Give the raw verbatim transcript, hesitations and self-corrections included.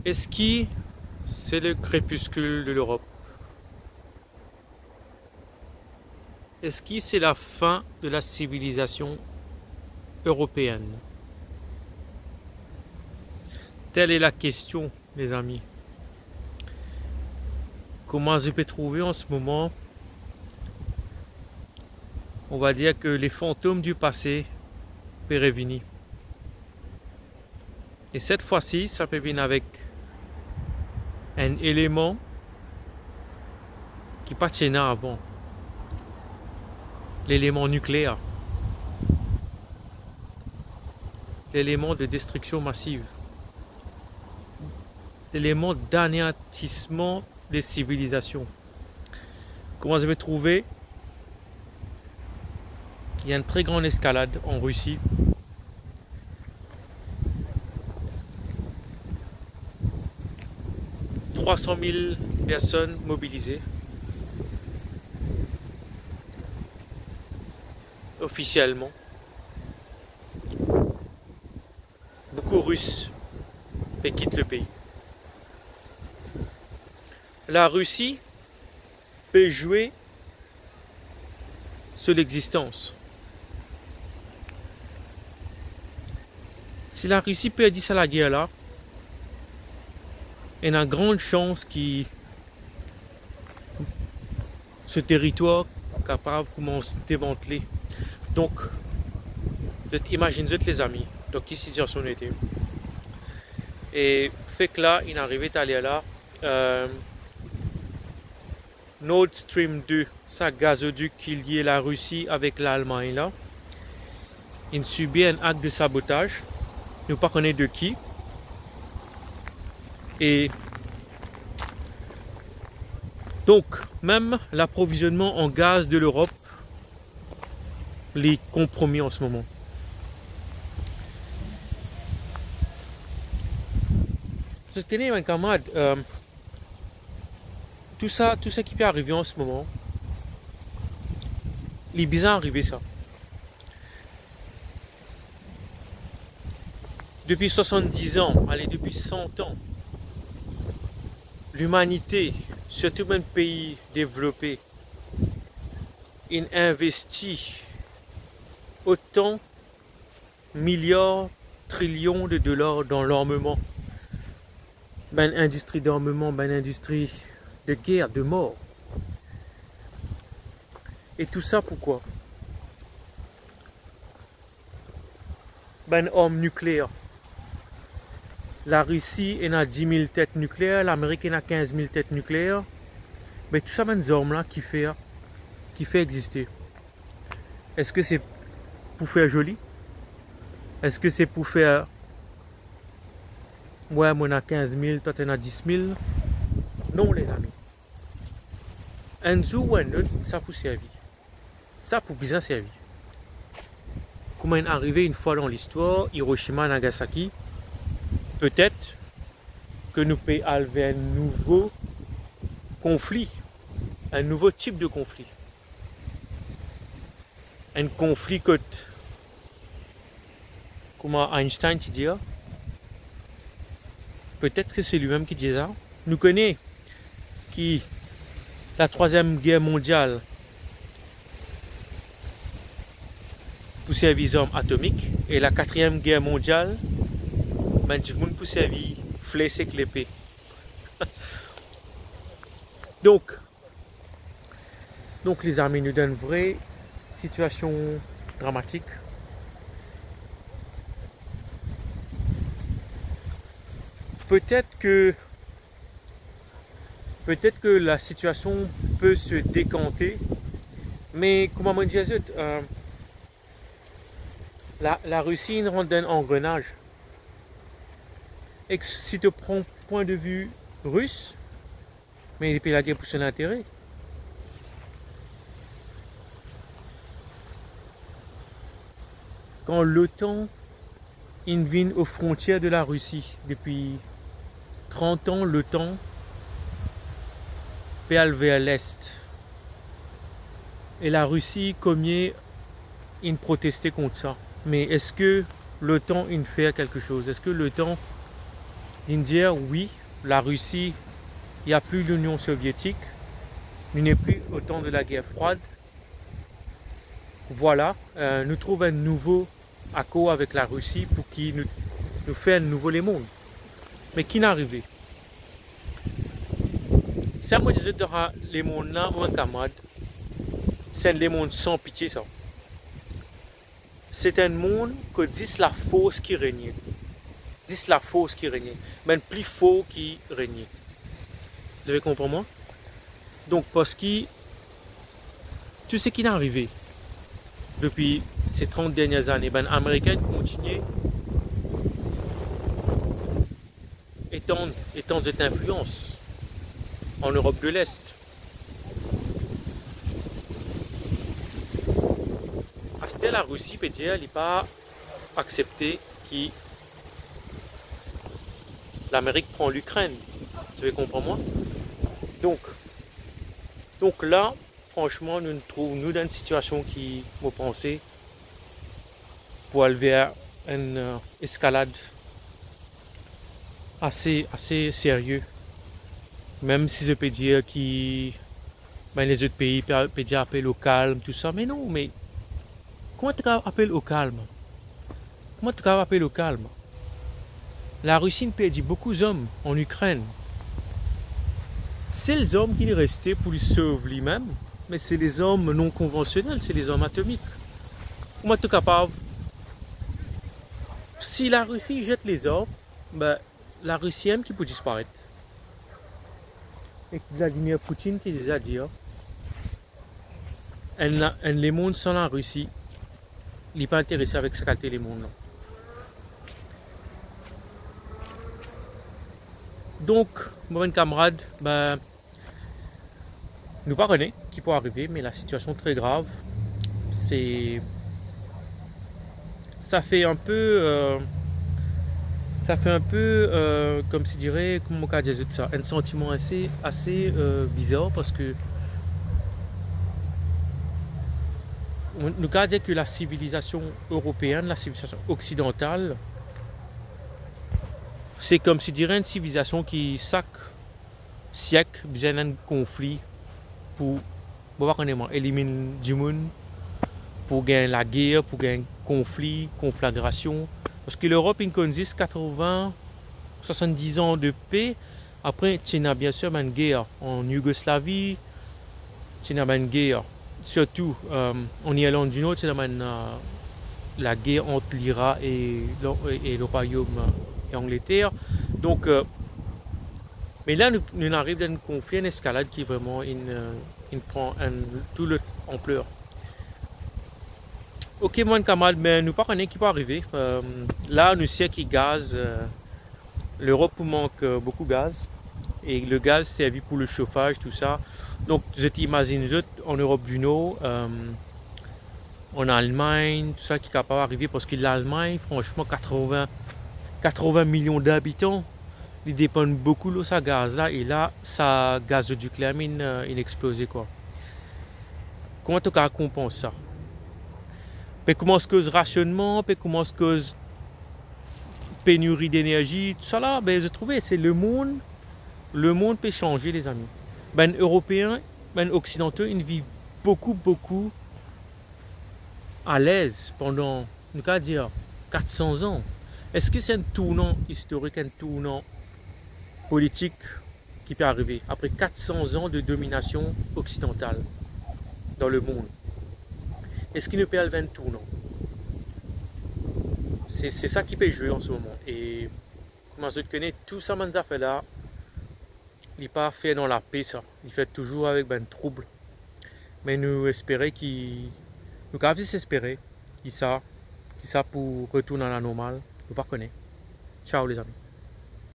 Est-ce que c'est le crépuscule de l'Europe? Est-ce que c'est la fin de la civilisation européenne? Telle est la question, mes amis. Kouma zot pe trouve an se moman, on va dire que les fantômes du passé pe revini. E set fwa si, sa pe vinn avek enn eleman ki pa ti ena avan. Leleman nikleer. Leleman de destriksion masiv. Leleman d'aneyatisman de sivilizasion. Kouma zot pe trouve, il y a une très grande escalade en Russie. Trois cent mille personnes mobilisées officiellement. Beaucoup Russes pe kit le pays. La Russie pe zwe so lexistans. Si la Russie perdi sa lager la, ena gran sans ki so teritwar kapav koumans demantle. Donk, zot imazinn zot, lezami, dan ki sitiasion nou ete. E fek la, inn arive taler la, euh, Nord Stream deux, sa gazodik ki lie la Russie avek Lalmagn la, inn sibir enn akt de sabotaz. Nou pa kone de ki. E donk, mem laprovizionman an gaz de Lerop, li konpromi an se moman. Zot kone, bann kamarad, euh, tou sa, tou sa ki pe arive an se moman, li bizin arive sa. Depi swasann-diz an, ale, depi san an, limanite, sirtou bann pei devlope, inn investi otan miliar, trilion de dolar dan larmeman, bann indistri darmeman, bann indistri de ger, de mor. E tou sa poukwa? Bann arm nikleer. Larisi ena dis mil tet nikleer, Lamerik ena kinz mil tet nikleer. Me tou sa bann zarm la ki fer, ki fer existe? Eski se pou fer zoli? Eski se pou fer, mwa mo ena kinz mil, twa to ena dis mil? Non, lezami. Enn zour ou enn lot, sa pou servi. Sa pou bizin servi. Kouma inn arive enn fwa dan listwar, Hiroshima, Nagasaki, petet ke nou pe al ver enn nouvo konfli, enn nouvo tip de konfli. Enn konfli kot, kouma Einstein ti dir, petet se limem ki dir sa. Nou kone ki la Trwaziem Ger Mondial pou servi zarm atomik, e la Katriem Ger Mondial, bann dimoun pou servi fles ek lepe. Donk, Donk, lezami, nou dan enn vre sitiasion dramatik. Petet ke, petet ke la sitiasion pe se dekante, me kouma mo dir zot, euh, la, Larisi inn rant dan enn angrenaz. Ek si to pran pwin de vi ris, me li pe lager pou so lintere. Kan l'OTAN inn vinn o frontier de Larisi, depi trant an, l'OTAN pe al ver lest. E Larisi koumie inn proteste kont sa. Me eski l'OTAN inn fer kelke soz? Eski l'OTAN Li dir, wi, Larisi, il n'y a plus l'Union soviétique, nou nepli o tan de la guerre froide. Vwala, euh, nou trouv enn nouvo akor avek Larisi pou ki nou, nou fer enn nouvo lemond. Me ki inn arive? Sa mo dir zot, dan lemond la, mo bann kamarad, se enn lemond san pitie sa. Se enn mond kot zis lafors ki regne. Zis lafors ki regne. Bann pli for ki regne. Zot pe konpran mwa? Donk, parski tou seki inn arive depi se trant dernie zane, bann Amerikin kontigne etann, etann zot inflians an Erop de Lest. Aster Larisi pe dir li pa aksepte ki Lamerik pran Likrenn. Zot pe konpran mwa? Donk, donk la, fransman, nou trouv nou dan enn sitiasion ki, mo panse, pou al ver enn, euh, eskalad ase, ase serye. Mem si zot pe dir ki, ben, lezot pei pe, pe dir apel o kalm, tou sa, me non, me kouma to kapav apel o kalm? Kouma to kapav apel o kalm? Larisi inn perdi boukou zom an Ikrenn. Sel zom ki reste pou li sov limem, me se lezom non konvansionel, se lezom atomik. Kouma to kapav, si Larisi zet lezom, ben, Larisi mem ki pou disparet. Ek Vladimir Poutine ti deza dir, enn la, enn lemond san Larisi, li pa interese avek sa kalite lemond la. Donk, mo bann kamarad, ben, nou pa kone ki pou arive, me lasitiasion tre grav. Se, sa fer enpe, euh, sa fer enpe, euh, koumsi dire, kouma mo kapav dir zot sa, enn santiman ase, ase, euh, bizar, parski nou, nou kapav dir ki lasivilizasion eropeinn, lasivilizasion oksidantal, se koumsi dire enn sivilizasion ki sak siek bizin enn konfli pou, mo pa kone mwa, eliminn dimoun, pou gagn lager, pou gagn konfli, konflagrasion. Parski Lerop inn konn zis katreven, swasanndiz an de pe. Apre, ti ena biensir bann ger an Yougoslavi, ti ena bann ger, sirtou, euh, an Irland di Nor, ti ena bann, euh, lager ant Lira e, e, e lerwayom, euh, e Angleter. Donk, euh, me la, nou, nou ariv dan enn konfli, enn eskalad ki vreman inn, euh, inn pran enn tou lot anpler. Ok, mo bann kamarad, me nou pa kone ki pou arive. Euh, la, nou sir ki gaz, euh, Lerop pou mank, euh, boukou gaz. E le gaz servi pou le sofaz, tou sa. Donk, zot imazinn zot, an Erop di Nor, euh, an Almagn, tou sa ki kapav arive, parski Lalmagn, fransman, katreven, katreven milion dabitan, li depann boukou lor sa gaz la, e la, sa gazodik la mem inn, euh, inn exploze, kwa. Kouma to kapav konpans sa? Pe koumans koz rasionnman, pe koumans koz peniri denerzi, tou sa la, be, zot trouve, se lemond, lemond pe sanze, lezami. Bann Eropein, bann Oksidanto, inn viv boukou, boukou alez pandan, nou kapav dir, kat san an. Eski se enn tournan istorik, enn tournan politik ki pe arive apre kat san an de dominasion oksidantal dan lemond? Eski nou pe al ver enn tournan? Se, se sa ki pe zwe an se moman. E kouma zot kone, tou sa bann zafer la, li pa fer dan lape sa. Li fer touzour avek bann troub. Me nou espere ki, nou kapav zis espere ki sa, ki sa pou retourn a la normal. Nou pa kone. Ciao, lezami.